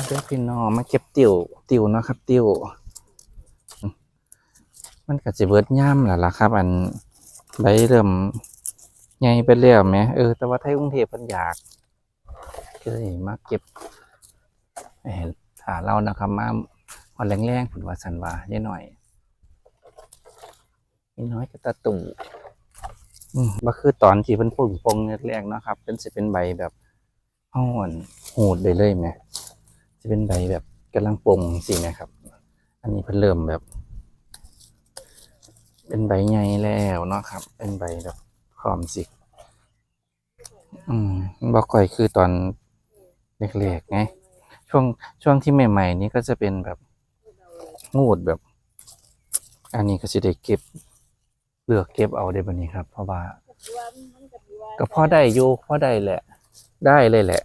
ເດີພີ່ນ້ອງ ມາເກັບຕິ້ວ ຕິ້ວເນາະຄັບ ຕິ້ວ ມັນກະຊິເບິດຍາມແລ້ວລະຄັບ ອັນໃບເລີ່ມໃຫຍ່ໄປແລ້ວແໝ ເອີ ແຕ່ວ່າໄທກຸງເທບເພິ່ນຢາກ ກໍເລີຍມາເກັບ ໃຫ້ຖ້າລາວນະຄັບ ມາຮອດແລງໆພຸ້ນວ່າຊັ້ນວ່າ ຍາຍນ້ອຍ ຍາຍນ້ອຍກະຕາຕູ້ ອືມ ບໍ່ຄືຕອນທີ່ເພິ່ນປຸ້ງປົ່ງແລກໆເນາະຄັບ ເພິ່ນຊິເປັນໃບແບບ ເຮົາ ອັນ ຮູດໄດ້ເລີຍແໝ ຊິເປັນໃບແບບກຳລັງປົ່ງຈັ່ງຊີ້ແໝຄັບ ອັນນີ້ເພິ່ນເລີ່ມແບບ ເປັນໃບໃຫຍ່ແລ້ວເນາະຄັບ ເປັນໃບແບບພ້ອມຊິ ອືມ ມັນບໍ່ຄ່ອຍຄືຕອນແລກໆໄງ ຊ່ວງ ຊ່ວງທີ່ໃໝ່ໆນີ້ກໍຈະເປັນແບບ ຮູດແບບ ອັນນີ້ກໍຊິໄດ້ເກັບ ເລືອກເກັບເອົາເດ້ບັດນີ້ຄັບ ເພາະວ່າ ກໍພໍໄດ້ຢູ່ ພໍໄດ້ແຫຼະ ໄດ້ເລີຍແຫຼະ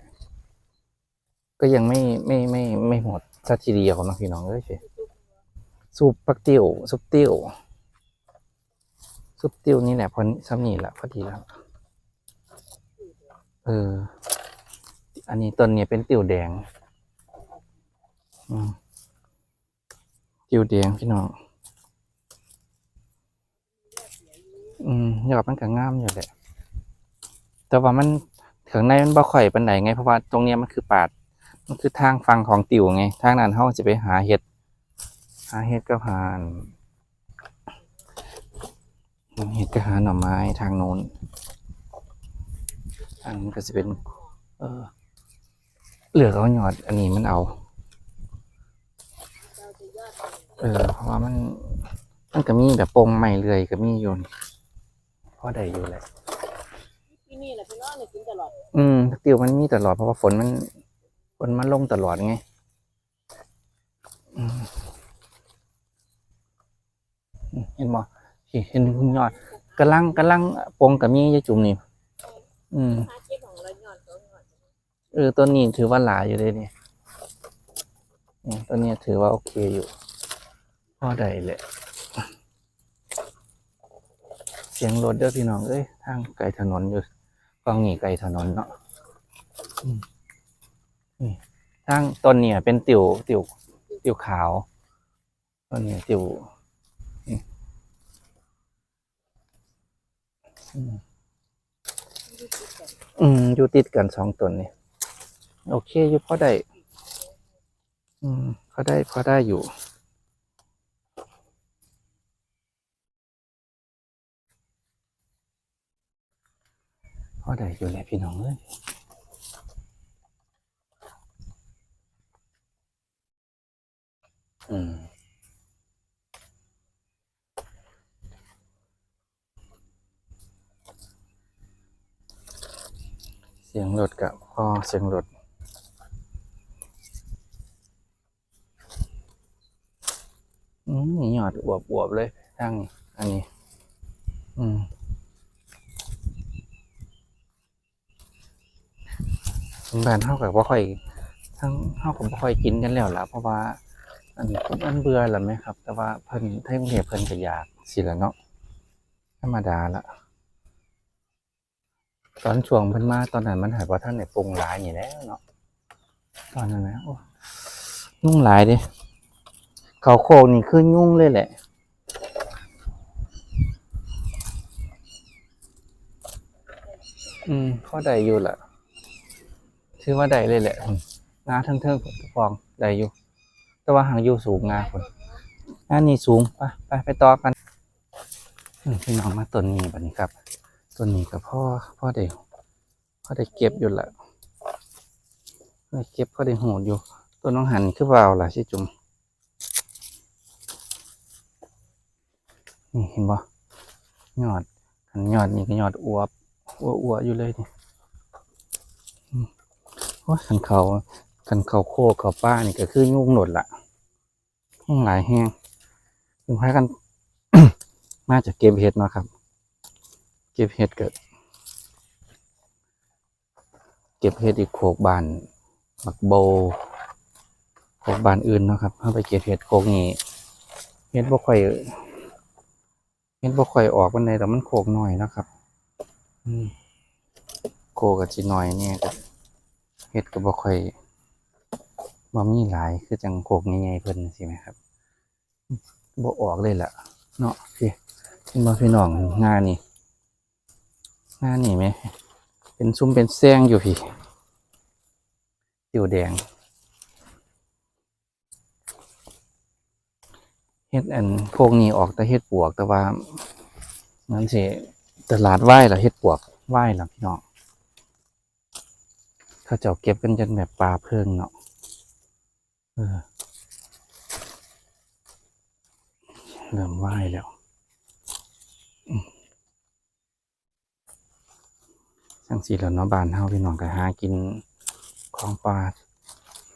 ກໍຍັງໄມ່ ໄມ່ ໄມ່ ໄມ່ໝົດຊະທີດຽວເນາະພີ່ນ້ອງເອີຍ ຊຸບບັກຕິ້ວ ຊຸບຕິ້ວ ຊຸບຕິ້ວນີ້ແຫຼະ ພໍ ສ່ຳນີ້ລະ ພໍດີລະ ເອີ ອັນນີ້ ຕົ້ນນີ້ເປັນຕິ້ວແດງ ອືມ ຕິ້ວແດງພີ່ນ້ອງ ອືມ ຍອດມັນກະງາມຢູ່ແຫຼະ ແຕ່ວ່າມັນ ຂ້າງໃນມັນບໍ່ຄ່ອຍປານໃດໄງ ເພາະວ່າຕົງເນີ້ຍມັນຄືປ່າ ມັນຄືທາງຝັ່ງຂອງຕິ້ວໄງ ທາງນັ້ນເຮົາຊິໄປຫາເຫັດ ຫາເຫັດກັບຫາ ເຫັດກະຫາໜໍ່ໄມ້ທາງໂນ້ນ ທາງນີ້ກະຊິເປັນ ເອີ ເລືອກເອົາຍອດອັນນີ້ມັນເອົາ ເອີ ເພາະວ່າມັນ ມັນກະມີແບບປົ່ງໃໝ່ເລື້ອຍກະມີຢູ່ ພໍໄດ້ຢູ່ແຫຼະ ປີນີ້ລະພີ່ນ້ອງໄດ້ກິນຕະຫຼອດ ອືມ ຕິ້ວມັນມີຕະຫຼອດ ເພາະວ່າຝົນມັນ ຝົນມັນລົງຕະຫຼອດໄງ ອືມ ເຫັນບໍ່ ເຫັນຍອດ ກຳລັງ ກຳລັງປົ່ງກະມີຢູ່ຈຸ່ມນີ້ ອືມ ເອີ ຕົ້ນນີ້ຖືວ່າຫຼາຍຢູ່ເດ້ນີ້ ອືມ ຕົ້ນນີ້ຖືວ່າໂອເຄຢູ່ ພໍໄດ້ແຫຼະ ສຽງລົດເດີພີ່ນ້ອງເອີຍ ທາງໃກ້ຖະໜົນຢູ່ ຝັ່ງນີ້ໃກ້ຖະໜົນເນາະ ອືມ ນີ້ ທາງຕົ້ນນີ້ເປັນຕິ້ວ ຕິ້ວ ຕິ້ວຂາວ ຕົ້ນນີ້ຕິ້ວ ອືມ ອືມ ຢູ່ຕິດກັນສອງຕົ້ນນີ້ ໂອເຄຢູ່ ພໍໄດ້ ອືມ ພໍໄດ້ ພໍໄດ້ຢູ່ ພໍໄດ້ຢູ່ແຫຼະພີ່ນ້ອງເອີຍ ອືມ ສຽງລົດກະພໍ ສຽງລົດ ອືມ ຍອດອວບໆເລີຍທາງນີ້ ອັນນີ້ ອືມ ບ້ານເຮົາກະບໍ່ຄ່ອຍ ທາງເຮົາກະບໍ່ຄ່ອຍກິນກັນແລ້ວລະ ເພາະວ່າ ອັນ ມັນເບື່ອລະແມ່ນຄັບ ແຕ່ວ່າເພິ່ນ ໄທກຸງເທບເພິ່ນກະຢາກຊີ້ລະເນາະ ທຳມະດາລະ ຕອນຊ່ວງເພິ່ນມາຕອນນັ້ນ ມັນຫາກບໍ່ທັນໄດ້ປົ່ງຫຼາຍນີ້ແຫຼະເນາະ ຕອນນັ້ນນະ ໂອ້ ຍຸງຫຼາຍເດ້ ເຂົ້າໂຄກນີ້ຄືຍຸງເລີຍແຫຼະ ອືມ ພໍໄດ້ຢູ່ລະ ຖືວ່າໄດ້ເລີຍແຫຼະ ອືມ ງາເທິງໆພຸ້ນ ພວງໄດ້ຢູ່ ແຕ່ວ່າຫາກຢູ່ສູງງາພຸ້ນ ງານີ້ສູງ ໄປ ໄປ ໄປຕໍ່ກັນ ອືມ ພີ່ນ້ອງ ມາຕົ້ນນີ້ບັດນີ້ຄັບ ຕົ້ນນີ້ກະພໍ ພໍໄດ້ ພໍໄດ້ເກັບຢູ່ລະ ພໍໄດ້ເກັບ ພໍໄດ້ຮູດຢູ່ ຕົ້ນຫວ່າງຫັ້ນຄືວ່າເອົາຫຼາຍຊິຈຸ່ມ ນີ້ເຫັນບໍ່ ຍອດ ຄັນຍອດນີ້ກະຍອດອວບ ອວບໆຢູ່ເລີຍນີ້ ອືມ ໂອ້ຍ ຄັນເຂົ້າ ຄັນເຂົ້າໂຄກເຂົ້າປ່ານີ້ກະຄືຍຸງໂລດລະ ຍຸງຫຼາຍແຮງ ເພິ່ນພາກັນ ມາຈາກເກັບເຫັດເນາະຄັບ ເກັບເຫັດກະ ເກັບເຫັດຢູ່ໂຄກບ້ານບັກໂບ ໂຄກບ້ານອື່ນເນາະຄັບ ເຮົາໄປເກັບເຫັດໂຄກນີ້ ເຫັດບໍ່ຄ່ອຍ ເຫັດບໍ່ຄ່ອຍອອກປານໃດດອກ ມັນໂຄກນ້ອຍເນາະຄັບ ອືມ ໂຄກກະຊິນ້ອຍແດ່ ກະເຫັດກະບໍ່ຄ່ອຍ ບໍ່ມີຫຼາຍ ຄືຈັ່ງໂຄກໃຫຍ່ໆເພິ່ນຊີ້ແມ່ນບໍ່? ບໍ່ອອກເລີຍລະເນາະ. ພີ້ ເຫັນບໍ່ພີ່ນ້ອງ? ງານີ້ ງານີ້ແໝ່ ເປັນຊຸ່ມເປັນແຊງຢູ່ພີ້ ຕິວແດງ. ເຮັດອັນ ພວກນີ້ອອກແຕ່ເຫັດປວກ ແຕ່ວ່າມັນຊິຕະຫຼາດວາຍລະ ເຫັດປວກວາຍລະພີ່ນ້ອງ. ເຂົາເຈົ້າເກັບກັນຈົນແບບປ່າເພິ່ງເນາະ. ເອີ ເລີ່ມວາຍແລ້ວ. ຈັ່ງຊີ້ແຫຼະເນາະ ບ້ານເຮົາພີ່ນ້ອງ ກໍຫາກິນຂອງປ່າ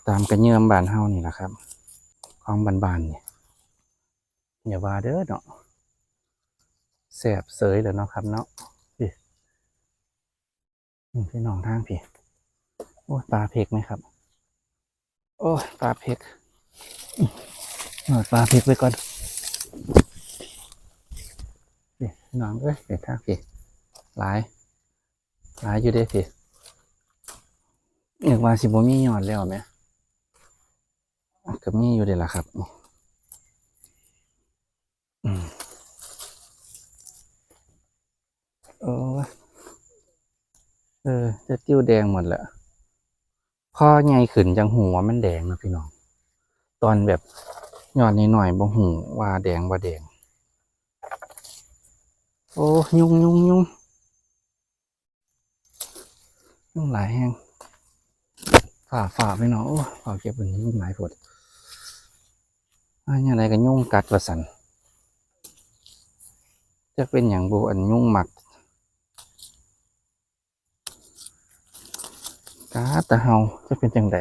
ຕາມກະເຫຍື້ອມບ້ານເຮົານີ້ລະຄັບ ຂອງບ້ານໆນີ້. ຢ່າວ່າເດີເນາະ ແຊບເສີຍແຫຼະເນາະຄັບເນາະ. ພີ້ ອືມ ພີ່ນ້ອງທາງພີ້ ໂອ້ຍ ປາເພັກແມ່ນຄັບ. ໂອ້ຍ ປາເພັກ ອືມ ເອົາປາເພັກໄວ້ກ່ອນ. ພີ້ ພີ່ນ້ອງເອີຍ ເປັນທາງພີ້ ຫຼາຍ ຫຼາຍຢູ່ເດ້ພີ້. ນຶກວ່າຊິບໍ່ມີຍອດແລ້ວແໝ່ ກໍມີຢູ່ເດ້ລະຄັບ. ອືມ ໂອ້ຍ ເອີ ແຕ່ຕິວແດງໝົດແຫຼະ. ພໍໃຫຍ່ຂຶ້ນຈັ່ງຮູ້ວ່າມັນແດງເນາະພີ່ນ້ອງ. ຕອນແບບຍອດນ້ອຍໆ ບໍ່ຮູ້ວ່າແດງບໍ່ແດງ. ໂອ້ ຍຸງ ຍຸງ ຍຸງ. ຍຸງຫຼາຍແຮງ ຟ້າ ຟ້າ ພີ່ນ້ອງ. ໂອ້ ຟ້າວເກັບ ຍຸງຫຼາຍໂພດ. ອັນຫຍັງໃດກໍຍຸງກັດວ່າຊັ້ນ ຈັກເປັນຫຍັງບຸ ອັນຍຸງມັກກັດແຕ່ເຮົາ ຈັກເປັນຈັ່ງໃດ.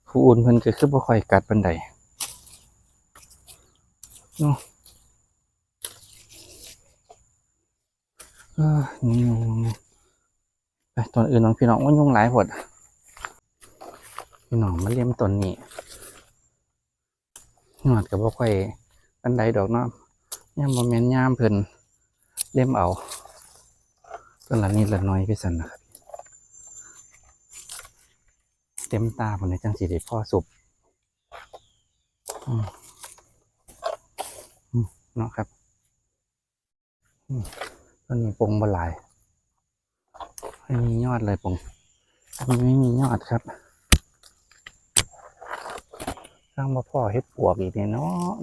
ຜູ້ອື່ນເພິ່ນກໍຄືບໍ່ຄ່ອຍກັດປານໃດເນາະ. ເອີ ຍຸງ ຍຸງ ຍຸງ ໄປຕົ້ນອື່ນເນາະພີ່ນ້ອງ. ໂອ້ຍ ຍຸງຫຼາຍໂພດ. ພີ່ນ້ອງມາເລັມຕົ້ນນີ້ ຍອດກໍບໍ່ຄ່ອຍປານໃດດອກເນາະ ຍັງບໍ່ແມ່ນຍາມເພິ່ນ. ເລັມເອົາຕົ້ນລະນິດລະໜ້ອຍໄປຊັ້ນນະຄັບ. ເຕັມຕາພຸ້ນແຫຼະ ຈັ່ງຊິໄດ້ພໍສຸບ. ອືມ ອືມ ເນາະຄັບ. ອືມ ຕອນນີ້ປົງບໍ່ຫຼາຍ ໄມ່ມີຍອດເລີຍປົງ ອັນນີ້ໄມ່ມີຍອດຄັບ. ຍັງບໍ່ພໍເຫັດປວກອີກແນ່ເນາະ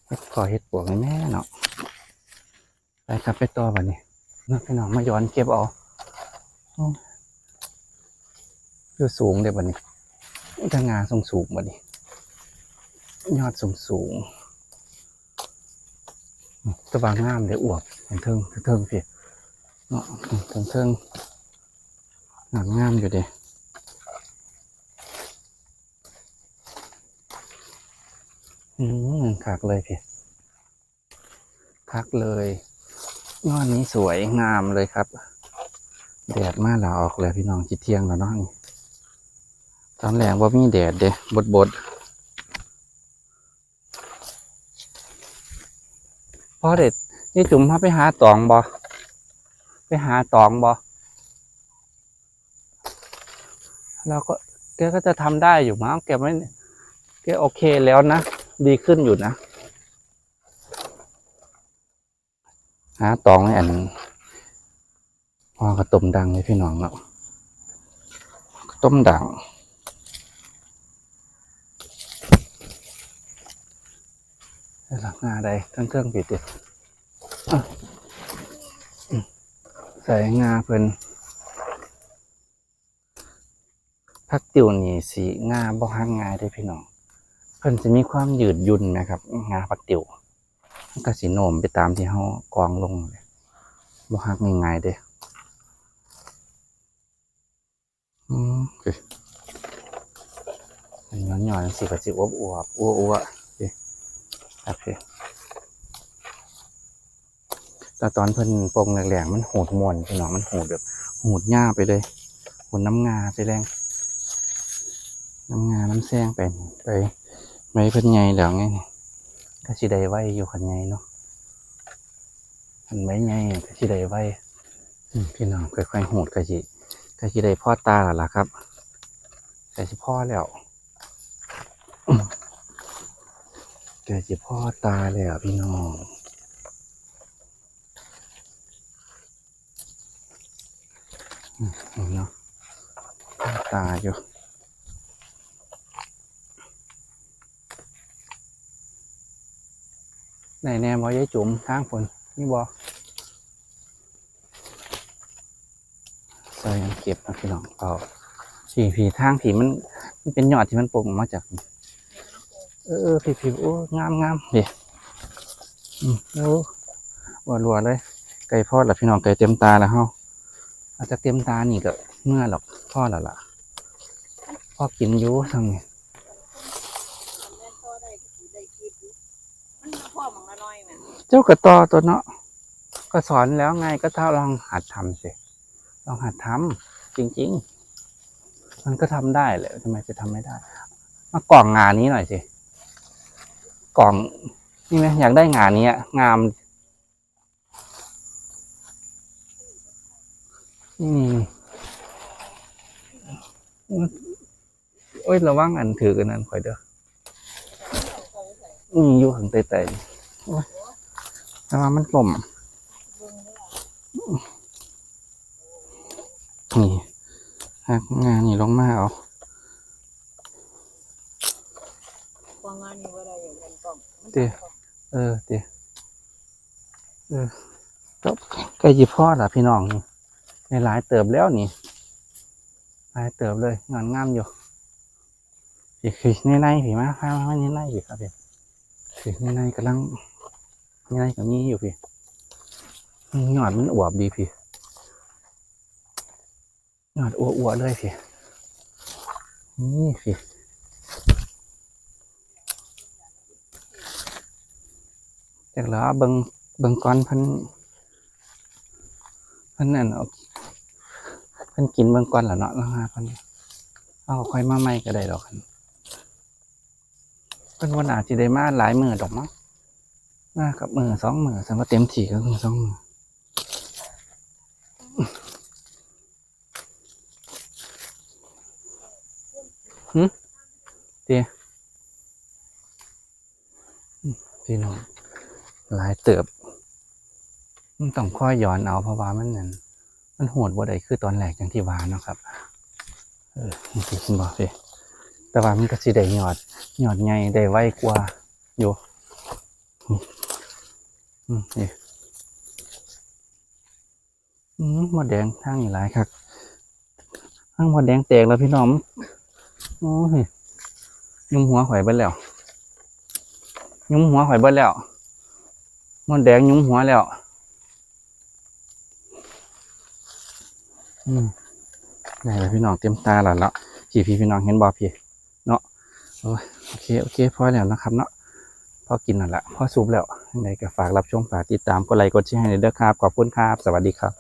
ເຫັດພໍເຫັດປວກແນ່ເນາະ. ໄປຄັບ ໄປຕໍ່ບາດນີ້ເນາະ ພີ່ນ້ອງ ມາຍ້ອນເກັບເອົາ. ໂອ້ ຢູ່ສູງເດ້ບາດນີ້ ມີແຕ່ງ່າສູງໆ ບາດນີ້ ຍອດສູງໆ. ແຕ່ວ່າງາມເດ້ ອວບເທິງໆ ເທິງໆ ພີ້ເນາະ ເທິງໆ ງາມຢູ່ເດ້. ອືມ ຄັກເລີຍພີ້ ຄັກເລີຍ ຍອດນີ້ສວຍງາມເລີຍຄັບ. ແດດມາແລ້ວອອກແລ້ວພີ່ນ້ອງ ຊິທ່ຽງແລ້ວເນາະນີ້. ຕອນແລງບໍ່ມີແດດເດ້ ບົດໆ. ພໍເດັດ ຍາຍຈຸ້ມ ເຮົາໄປຫາຕອງບໍ່? ໄປຫາຕອງບໍ່? เราก็ แกก็จะทำได้อยู่มั้ง แกไม่ แกโอเคแล้วนะ ดีขึ้นอยู่นะ หาตองในอัน ห่อข้าวต้มดังเลยพี่น้องเนาะ ข้าวต้มดัง หลักงาได้ทั้งเครื่องผิดดิ อ่ะ ใส่งาเพิ่น ผักติ๋วนี่สิงาบ่หักง่ายเด้พี่น้อง เพิ่นสิมีความยืดหยุ่นนะครับ งาผักติ๋ว มันก็สิโน้มไปตามที่เฮากองลง บ่หักง่ายๆเด้ อืม โอเค อันย้อนๆจั่งซี้ก็สิอวบๆ อัวๆ โอเค โอเค แต่ตอนเพิ่นปลงแรกๆ มันหูดม่วนพี่น้อง มันหูดแบบ หูดยาวไปเลย หูดนำงาไปแรง นำงานำแซงไป ไป ใบเพิ่นใหญ่แล้วไง ก็สิได้ไวอยู่คันใหญ่เนาะ คันใบใหญ่ก็สิได้ไว อืม พี่น้อง ค่อยๆ หูดก็สิ ก็สิได้พอตาแล้วล่ะครับ ໃກ້ຊິພໍ້ແລ້ວ ໃກ້ຊິພໍ້ຕາແລ້ວພີ່ນ້ອງ. ອືມ ເຫັນເນາະ ຕາຢູ່. ໄດ້ແດ່ບໍ່ຍາຍຈຸມ ທາງພຸ້ນມີບໍ່? ຊ່ອຍກັນເກັບນະພີ່ນ້ອງ. ເອົາ ພີ້ໆ ທາງພີ້ມັນ ມັນເປັນຍອດທີ່ມັນປົກອອກມາຈາກ ເອີ ພີ້ໆ ໂອ້ ງາມໆ ເດ້. ອືມ ໂອ້ ຫຼວໆ ເລີຍ ໃກ້ພໍ້ລະພີ່ນ້ອງ ໃກ້ເຕັມຕາລະເຮົາ. ອາດຈະເຕັມຕານີ້ກໍເມື່ອດອກ ພໍລະລະ ພໍກິນຢູ່ຊ່ຳນີ້. ມັນພໍໝ່ອງລະໜ້ອຍແມ່ນ ເຈົ້າກໍຕໍ່ຕົວເນາະ ກໍສອນແລ້ວໄງ ກໍຖ້າລອງຫັດທຳຊິ ລອງຫັດທຳ ຈິງໆ ມັນກໍທຳໄດ້ແຫຼະ ທຳໄມຈະທຳໄມ່ໄດ້? ມາກ່ອງງານີ້ໜ້ອຍຊິ ກ່ອງ ນີ້ແມ ຢາກໄດ້ງານີ້ອະ ງາມ ນີ້ ໂອ້ຍ ລະວັງອັນຖືກອັນນັ້ນຂ້ອຍເດີ້. ອືມ ຢູ່ຂ້າງໃຕ້ໆ ໂອ້ຍ ລະວັງມັນລົ້ມ. ນີ້ ຫັກງານີ້ລົງມາເອົາ ເຕ ເອີ ເຕ ເອີ ກໍໃກ້ຊິພໍ້ລະພີ່ນ້ອງ ນີ້ ໄດ້ຫຼາຍເຕີບແລ້ວນີ້ ຫຼາຍເຕີບເລີຍ ຍອດງາມຢູ່. ພີ້ ພີ້ ໃນໆ ພີ້ ມາ ມາ ມາໃນໆ ພີ້ ຄັບ ພີ້ ພີ້ ໃນໆ ກຳລັງ ໃນໆ ກໍມີຢູ່ພີ້ ຍອດມັນອວບດີພີ້ ຍອດອວບໆ ເລີຍພີ້ ນີ້ພີ້. ຈັກລະ ເບິ່ງ ເບິ່ງກ່ອນ ເພິ່ນ ເພິ່ນອັນ ເພິ່ນກິນເບິ່ງກ່ອນລະເນາະ ລະຫາເພິ່ນ ເຮົາກໍຄ່ອຍມາໃໝ່ກໍໄດ້ດອກ. ເພິ່ນບໍ່ໜ້າຊິໄດ້ມາຫຼາຍມື້ດອກເນາະ ມາກັບມື້ສອງມື້ ຊັ້ນວ່າເຕັມທີ່ກໍຄືສອງມື້. ຫື ຕິ ອືມ ພີ່ນ້ອງ ຫຼາຍເຕີບ ມັນຕ້ອງຄອຍຢອນເອົາ ເພາະວ່າມັນນັ້ນ ມັນຮູດບໍ່ໄດ້ຄືຕອນແລກ ຢ່າງທີ່ວ່າເນາະຄັບ. ເອີ ນີ້ ເຫັນບໍ່ພີ້ ແຕ່ວ່າມັນກໍຊິໄດ້ຍອດ ຍອດໃຫຍ່ ໄດ້ໄວກວ່າຢູ່ ອືມ ນີ້. ອືມ ມົດແດງທາງນີ້ຫຼາຍຄັກ ທາງມົດແດງແຕກແລ້ວພີ່ນ້ອງ. ໂອ້ຍ ຍຸມຫົວຂ້ອຍເບິດແລ້ວ ຍຸມຫົວຂ້ອຍເບິດແລ້ວ ມົດແດງຍຸມຫົວແລ້ວ. ອືມ ໄດ້ແລ້ວພີ່ນ້ອງ ເຕັມຕາແລ້ວເນາະ ພີ່ໆ ພີ່ນ້ອງເຫັນບໍ່ພີ້ ເນາະ. ໂອ້ຍ ໂອເຄ ໂອເຄ ພໍແລ້ວນະຄັບເນາະ ພໍກິນນັ້ນລະ ພໍສຸບແລ້ວ. ຈັ່ງໃດກໍຝາກຮັບຊົມ ຝາກຕິດຕາມ ກົດໄລກົດແຊໃຫ້ແດ່ເດີຄັບ. ຂອບຄຸນຄັບ ສະຫວັດດີຄັບ.